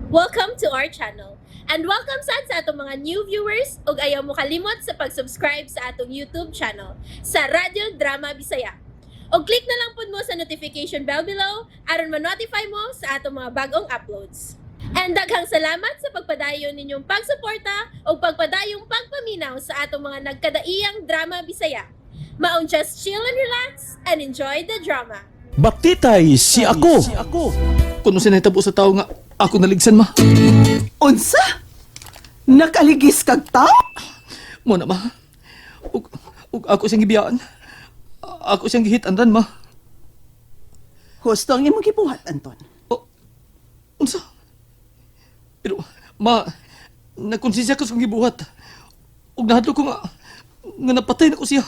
Welcome to our channel. And welcome sad sa atong mga new viewers ug ayaw mo kalimot sa pag-subscribe sa atong YouTube channel sa Radyo Drama Bisaya. Og click na lang pud mo sa notification bell below aron ma-notify mo sa atong mga bagong uploads. And daghang salamat sa pagpadayon ninyong pagsuporta ug pagpadayong pagpaminaw sa atong mga nagkadaiyang drama Bisaya. Maong just chill and relax and enjoy the drama. Batitay si ako. Kuno siya nahitabo sa tao nga ako naligsan, ma. Unsa? Nakaligis kag tao? Mo na, ma. Ug ako siyang gibiyaan. Ako siyang gihitandan, ma. Husto ang imong gibuhat, Anton. Unsa? Pero ma, nagkonsensya ko sa akong gibuhat. Ug nahadlok ko nga nga napatay na ko siya.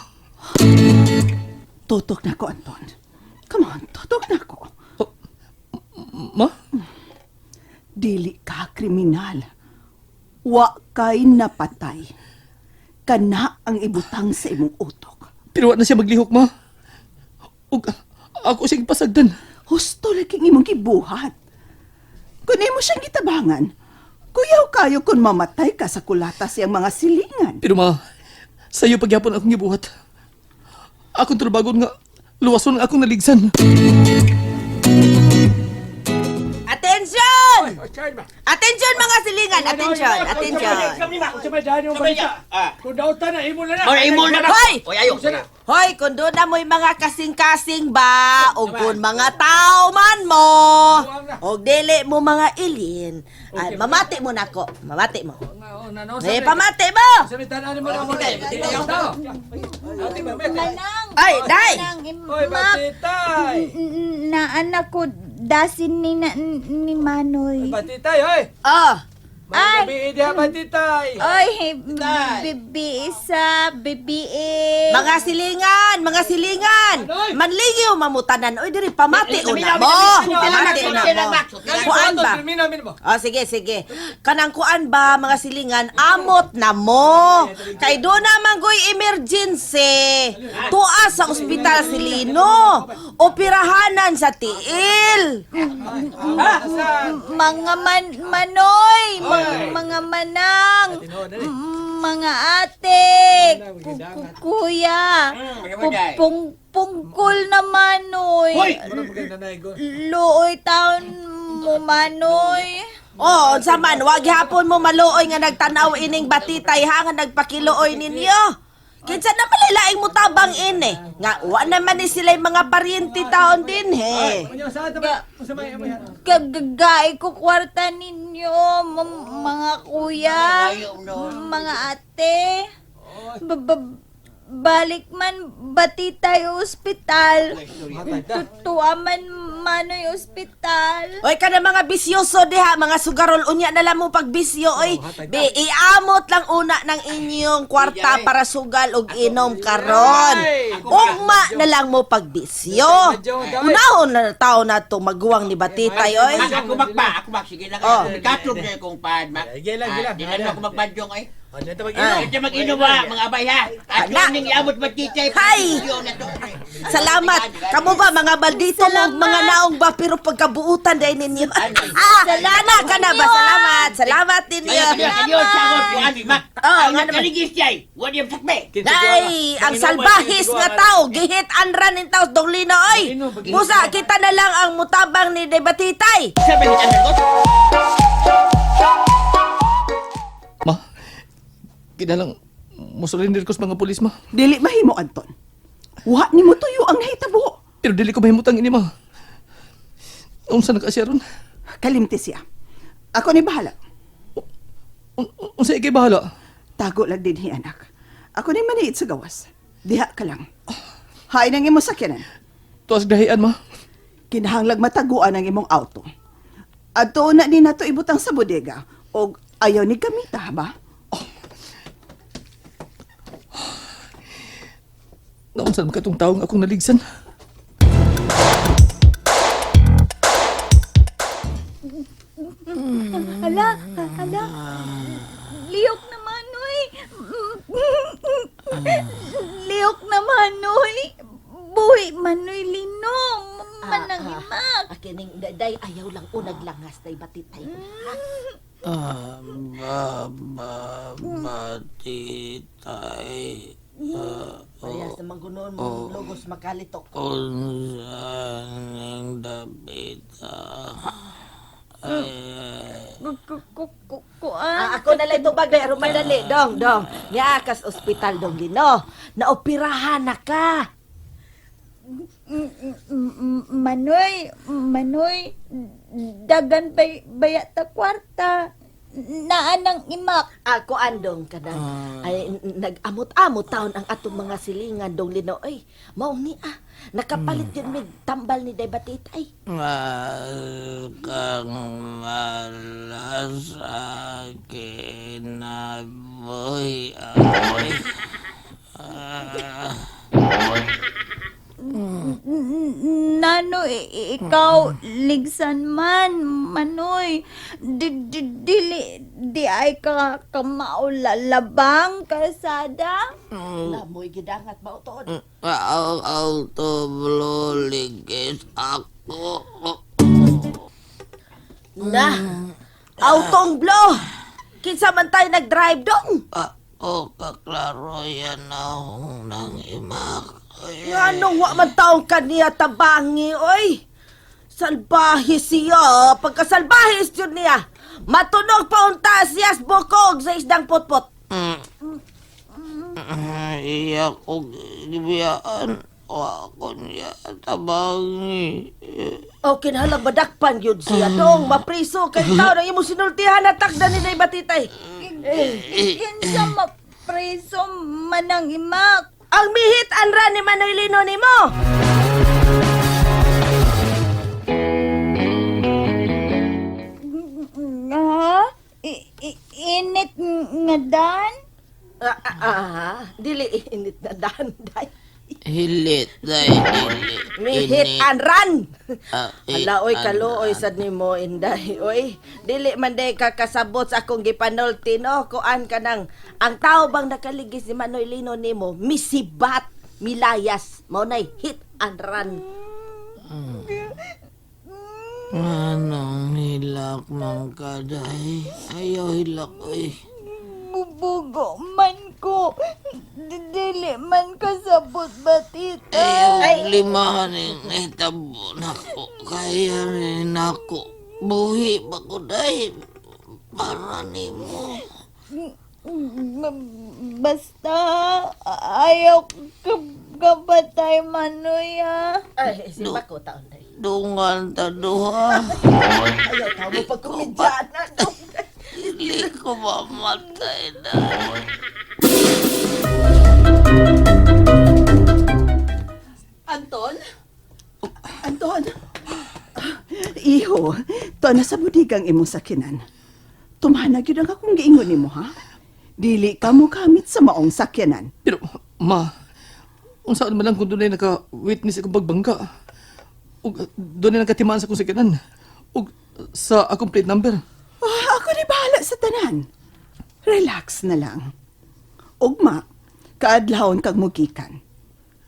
Tutok na ko, Anton. Come on, tutok na ko. Ma? Dili ka kriminal. Wa kay napatay. Kana ang ibutang sa imong utok. Pero wa na siya maglihok, ma. Ug ako siyang gipasagdan. Husto lagi ang imong gibuhat. Kung imo siyang gitabangan, kuyaw kayo kung mamatay ka sa kulata siyang mga silingan. Pero ma, sa iyo pagyapon akong gibuhat. Akong trubagon nga luwason ang akong naligsan. Attention! Attention, mga silingan! Attention! Attention! Hoy! Hoy, kung doon na mo'y mga kasing-kasing ba, o kung mga tao man mo, o dili mo mga ilin, ay, mamati mo na ko. Mamati mo. Eh, pamati mo! Manang. Ay, day! Oy, batitay. Na anak ko dasin ni na, ni Manoy. Batitay, hoy! Oh, Ay! Ay! Batitay! Oy, bibi isa, bibi e. Mga silingan, mga silingan. Manligiw mamutanan. Oy, diri pamati una mo. Pamati una mo. Kuan ba? Oh, sige, sige. Kanang kuan ba, mga silingan, amot na mo. Kay do naman goy emergency. Tua sa ospital si Lino. Operahanan sa tiil. Mga man, manoy, mga manang, mga ate, kuya, pungkol na Manoy. Luoy taon mo, Manoy. Oh, unsa man, wag hapon mo maluoy nga nagtanaw ining batitay ha nga nagpakiluoy ninyo. Kinsa na malilaing mo tabang ini? Nga wa naman ni sila mga paryente taon din he. Kagagay ko kwarta ninyo, mga kuya, mga ate. Balik man bati tayo ospital. Tutua man manoy ospital. Oy, kana mga bisyoso diha, mga sugarol, unya na lang mo pagbisyo oy. Be, iamot lang una ng inyong kwarta para sugal og inom karon. Ugma na lang mo pagbisyo. Unahon na tao na to maguwang ni batitay oy. Mak, ako mak ba? Ako mak, sige lang. Oh. Ako katlog na kong pad, mak. Sige lang, sige lang. Ah, di lang ako magbadyong ay. Ah. Hindi mag-inom ba, mga abay ha? At Ana. yung iabot ba titay? Hay! Salamat. Kamo ba mga baldito mo mga naong ba pero pagkabuutan dahil ninyo. Ah, kana kana ba? Salamat. Salamat ninyo. Ayun, sagot ko, ani, mak. Oh, Ang nga naman. nakaligis jay. Wa niyang sakbe. Day, ang salbahis nga tao, gihit anran nin tao dong lino oy. Busa kita na lang ang mutabang ni Debatitay. Sabi ni Tanay ko. Ma, kinalang musurrender ko sa mga pulis, ma. Dili mahimo, Anton. Wa nimo tuyo ang nahitabo. Pero dili ko mahimutang ini, ma. Unsa na ka siya ron? Kalimti siya. Ako ni bahala. Unsa ikay bahala? Tago lang din hi anak. Ako ni maniit sa gawas. Diha ka lang. Hain ang imong sakyanan. Tuas dahian, ma. Kinahanglag mataguan ang imong auto. Adto na ni nato ibutang sa bodega og ayaw ni gamita ba? Naunsa man katong taong akong naligsan? Hala, hala. Liyok na Manoy. Liyok na Manoy. Buhi Manoy Lino. man ang imak. Akining day ayaw lang unag langas day batitay. Ah, ba, ba, batitay. Ah, Parehas naman gunoon mo logos makalitok. unsa ning dapita. Ay, Kuan. Ah, ako na lang tubag day aron may dali dong dong. Nya kas ospital dong Lino. Naoperahan na ka. Manoy, Manoy, dagan bay baya ta kwarta. Naan ang imak. Ako andong kanang ay nag-amot-amot taon ang atong mga silingan dong Lino oy. Mao ni ah. Nakapalit yun mig tambal ni Day Batitay. Mas kang malas akin na buhay ay. Ah, Nano, ikaw, ligsan man, Manoy. Di, di, dili, di ay ka kamaulalabang kalsada. Namoy gidangat mao tuod. Ang autobloligis ako. Na. Autong blo. Kinsa man tayo nag-drive dong? Ako kaklaro yan akong nang imak. Ay, Nga nung wa man taong kaniya tabangi, oy. Salbahe siya. Pagkasalbahe yun niya. Matunog pa unta siya sa bukog sa isdang potpot. Iya ko gibiyaan. Wa ko niya tabangi. O kinahanglan madakpan yun siya dong. Mapriso kay tao na imo sinultihan na takda ni Day Batitay. Kinsa mapreso man ang imak. Ang mihit anra ni Manoy Lino nimo. Nga? Init nga dan? Ah, ah, ah, dili init na danday. Hilit day, hilit. Mihit anran. Ah, eh, Hala oy an- kaluoy sad nimo inday oy. Dili man day kakasabot sa akong gipanulti no kuan ka nang ang tao bang nakaligis ni Manoy Lino nimo misibat milayas mao nay hit and run. Anong hilak man ka day? Ayaw hilak oy. Bubugo man ko. Dili man kasabot batita. Ayaw limahan yung nahitabo nako. Kaya rin nako. Buhi ba ko day? Para nimo. Basta ayaw kapatay Manoy ah. Ay simba ko taon day. Dungan ta duha. Ayaw tao mo pagkomedyana dong. Hindi ko mamatay day. Anton? Anton? Iho, to na sa budigang imong sakinan. Tumana gyud ang akong giingon nimo ha. Dili ka mo kamit sa maong sakyanan. Pero, ma, unsaan man lang kung dunay naka-witness akong pagbangga. Ug dunay nakatimaan sa akong sakyanan. Ug sa akong plate number. Ah, ako ni bahala sa tanan. Relax na lang. Ugma, kaadlawon kag mugikan.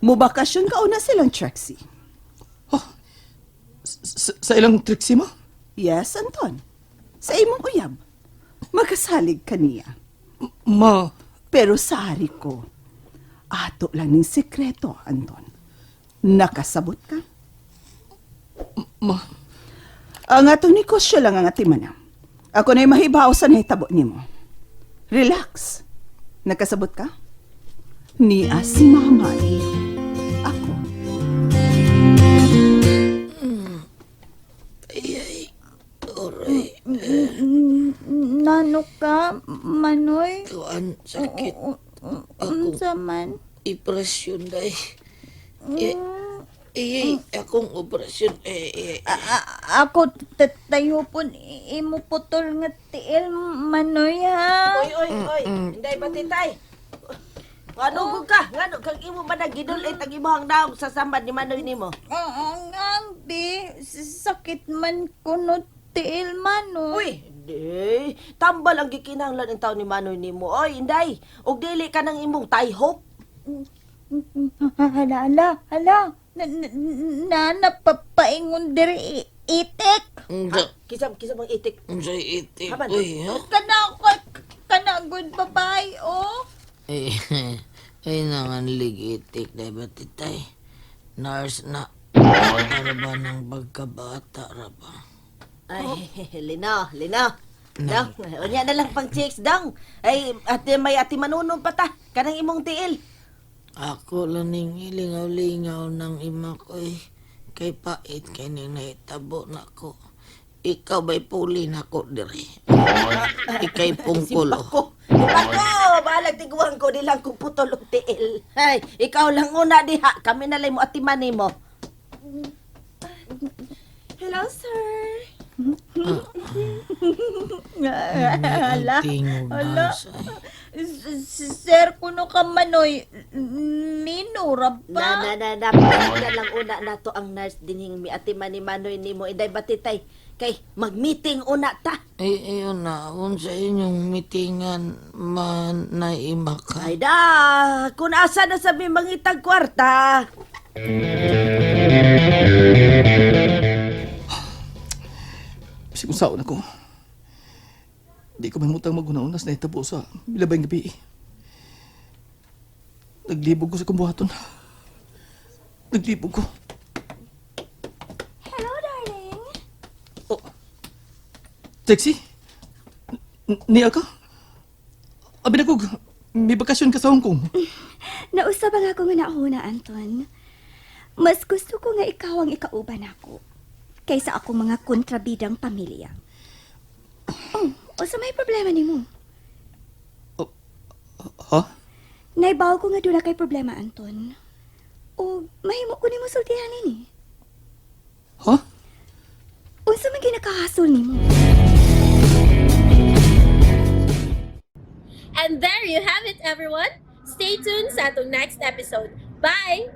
Mubakasyon ka una silang Trexie. Sa ilang triksi, ma? Yes, Anton. Sa imong uyab. Magkasalig ka niya. Ma, Pero sari ko, ato lang ning sekreto, Anton. Nakasabot ka? ma, Ang atong negosyo lang ang atimana. Ako na'y mahibaw sa nahitabo nimo. Relax. Nakasabot ka? Niya si Mama iyo. Ako. Nano ka, Manoy? Kuan, sakit. Unsa man? Ipresyon day. Eh, eh, akong operasyon. Eh, eh, Ako tayo po imo putol nga tiil Manoy ha. Oy oy oy Inday Batitay. Ngano gud ka? Ngano kag imo man gidulit ang imong naong sa samad ni Manoy nimo? Ang ang bi sakit man kuno tiil Manoy. Uy, di. Tambal ang gikinahanglan ang taon ni Manoy nimo. Oy, Inday, og dili ka ng imong tai hope. Hala, hala, hala. Na, na, na, napapaingon diri itik. Unsa Kisa kisa bang itik? unsa itik Haman. uy ha? Kana kana good babae, oh. Ay, ay nanganlig itik dahil ba titay? Nurse na. Para ba ng pagkabata ra ba? Ay, Lino, Lino. Dong, unya na lang pang chicks, dong. Ay, ate, may ate manunong pa ta. Kanang imong tiil. Ako lang ning ilingaw-lingaw ng ima ko eh. Kay pait kay ning nahitabo na ko. Ikaw ba'y puli na ko dire? Ika'y pungkol. Simba ko. Simba ko. Balag tiguan ko, di lang ko putol og tiil. Ay, ikaw lang una diha. Kami na lang mo ati mani mo. Hello, sir. Hala. Tingog Hala. nurse ay. Sir, kuno ka manoy, Lino, Na, raba. na, na, na. Na lang una na to ang nurse dinhing mi ati mani manoy nimo. Inday batitay. Kay, mag-meeting una ta. Ay, ayun na. Unsa inyong mitingan man na ima ka? Ay da, kung asa na sabi mangitag kwarta. Bisag kung saon ako. Di ko mahimutang maguna-unas na itabo sa milabay gabi. Naglibog ko sa kumbuhaton. Naglibog ko. Hello, darling. Oh. Sexy? Niya ka? Abi na ko, may bakasyon ka sa Hong Kong. Nausab ang ako nga nauna, Anton. Mas gusto ko nga ikaw ang ikauban ako kaysa ako mga kontrabidang pamilya. Oh, o sa may problema nimo? Ha? Naibaw ko nga doon na kay problema, Anton. O mahimo ko nimo sultihan ini. Ha? Unsa man ginakahasol nimo? And there you have it, everyone. Stay tuned sa atong next episode. Bye!